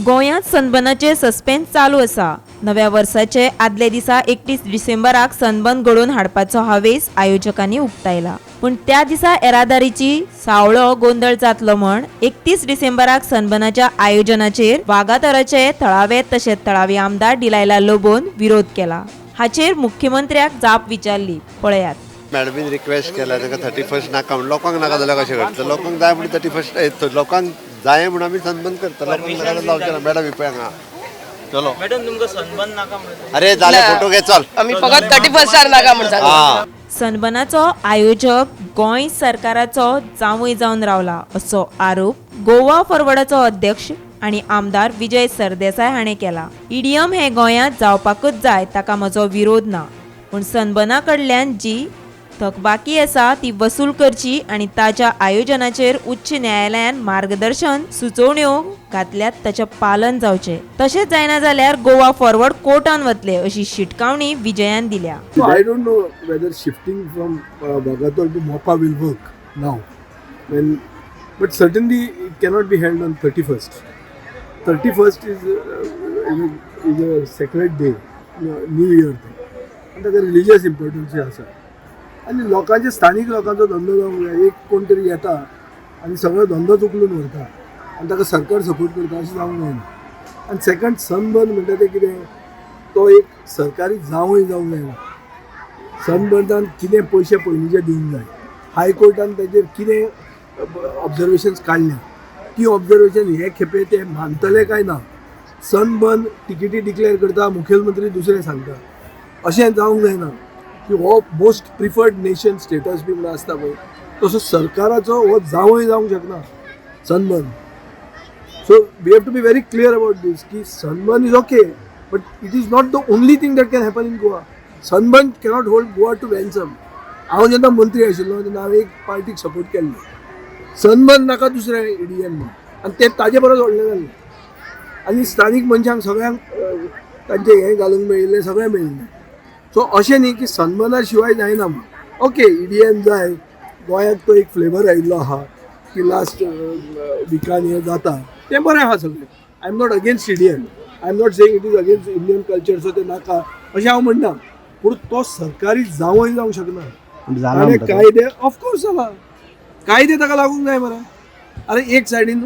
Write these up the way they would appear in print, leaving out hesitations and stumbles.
गोंयांत सनबर्नाचें सस्पेन्स चालू आसा. नव्या वर्साचे आदले दिसा 31 डिसेंबराक सनबर्न घडोवन हाडपाचो हावेस आयोजकांनी उक्तायला. पूण त्या दिसा येरादारीची सावळो गोंदळ जातलो म्हण 31 डिसेंबराक सनबर्नाच्या आयोजनाचेर वागातोराचे थळावे तशेंच थळावी आमदार डिलायला लोबोन विरोध केला. हाचेर मुख्यमंत्र्याक जाप विचारली, पळयात. मॅडमीन रिक्वेस्ट केला तांकां 31 नाका म्हणून. लोकांक नाका जाल्यार कशें करता? लोकांक जाय म्हणून 31, लोकांक जाय म्हणून आमी सनबर्न करता. लोकांक नाका जाल्यार जावचें ना. मॅडम ही पळय हांगा, चलो. मॅडम, तुमकां सनबर्न नाका म्हणून. अरे, जाले, फोटो घे, चल. आमी फकत 31 नाका म्हण सांगता. हा. सनबर्नाचो आयोजक गोंय सरकाराचो जांवय जावन रावला असो आरोप गोवा फॉरवर्डाचो अध्यक्ष आनी आमदार विजय सरदेसाय हाणें केला. ईडीएम हे गोंयांत जावपाकच जाय, ताका म्हजो विरोध ना, पूण सनबर्ना कडल्यान जी थकबाकी आसा ती वसूल करची आनी ताच्या आयोजनाचेर उच्च न्यायालयान मार्गदर्शन सुचोवण्यो घातल्यात ताचें पालन जावचें. तशेंच जायना जाल्यार गोवा फॉरवर्ड कोर्टान वतले अशी शिटकावणी विजयान दिल्या. I don't know whether shifting from Vagator to Mopa will work now. But certainly it cannot be held on 31st. 31st is a sacred day, New Year thing. आनी ताका रिलिजियस इम्पॉर्टन्सूय आसा आनी लोकांचे, स्थानीक लोकांचो धंदो जावंक जाय. एक कोण तरी येता आनी सगळो धंदोच उखलून व्हरता आनी ताका सरकार सपोर्ट करता, अशें जावंक जायना. आनी सेकंड, सनबर्न म्हणटा तें कितें, तो एक सरकारी जावूय जावंक जायना. सनबर्नान कितें पयशे पयलींचे दिवंक जाय. हायकोर्टान ताजेर कितें ऑब्जर्वेशन्स काडल्या, ती ऑब्जर्वेशन हे खेपे ते मानतले काय ना? सनबर्न टिकेटी डिक्लेअर करता, मुखेलमंत्री दुसरें सांगता, अशें जावंक जायना की हो मोस्ट प्रिफर्ड नेशन स्टेटस बी म्हणून आसता पळय, तसो सरकाराचो हो जावूय जावंक शकना sunburn. So we have to be very clear about this की sunburn is okay, but it is not the only thing that can happen in Goa. Sunburn cannot hold Goa to Ransom. हांव जेन्ना मंत्री आशिल्लो तेन्ना हांवें एक पार्टीक support केल्लो, सनबर्न नाका, दुसरें ईडीएम म्हूण, आनी ते ताजे परस व्हडलें जालें आनी स्थानीक मनशांक सगळ्यांक तांचें हें घालूंक मेळिल्लें, सगळें मेळिल्लें. सो अशें न्ही की सनबर्ना शिवाय जायना म्हूण. ओके, ईडीएम जाय गोंयाक, तो एक फ्लेवर आयिल्लो आहा की लास्ट विकान हें जाता, तें बरें आहा सगळें. I am not against EDM. I am not saying it is against Indian culture, so तें नाका अशें हांव म्हणना, पूण तो सरकारी जावंय जावंक शकना. आनी कायदे ऑफकोर्स जाला, कायदे ताका लागूंक जाय मरे. अरे, एक सायडीन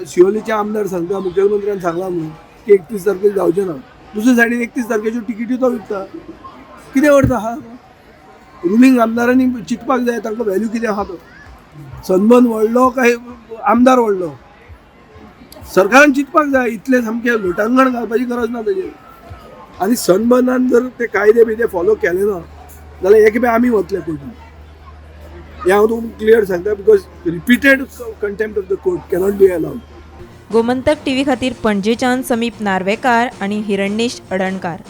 शिवोलीचे आमदार सांगता, मुखेलमंत्र्यान सांगला म्हणून की 31 तारखेक जावचें ना, दुसरे सायडीन 31 तारखेच्यो टिकेटी तो विकता. कितें अर्थ आहा? रुलींग आमदारांनी चिंतपाक जाय, तांकां व्हॅल्यू कितें आहा तो. सनबर्न व्हडलो काय आमदार व्हडलो? सरकारान चिंतपाक जाय. इतलें सामकें लोटांगण घालपाची गरज ना तेजेर. आनी सनबर्नान जर ते कायदे बियदे फॉलो केले ना जाल्यार हे खेपे आमी वतले कोर्टान, हें हांव तुमकां क्लियर सांगता, because repeated contempt of the court cannot be allowed. Gomantak TV खातीर पणजेच्यान समीप नार्वेकार आनी हिरण्येश अडणकार.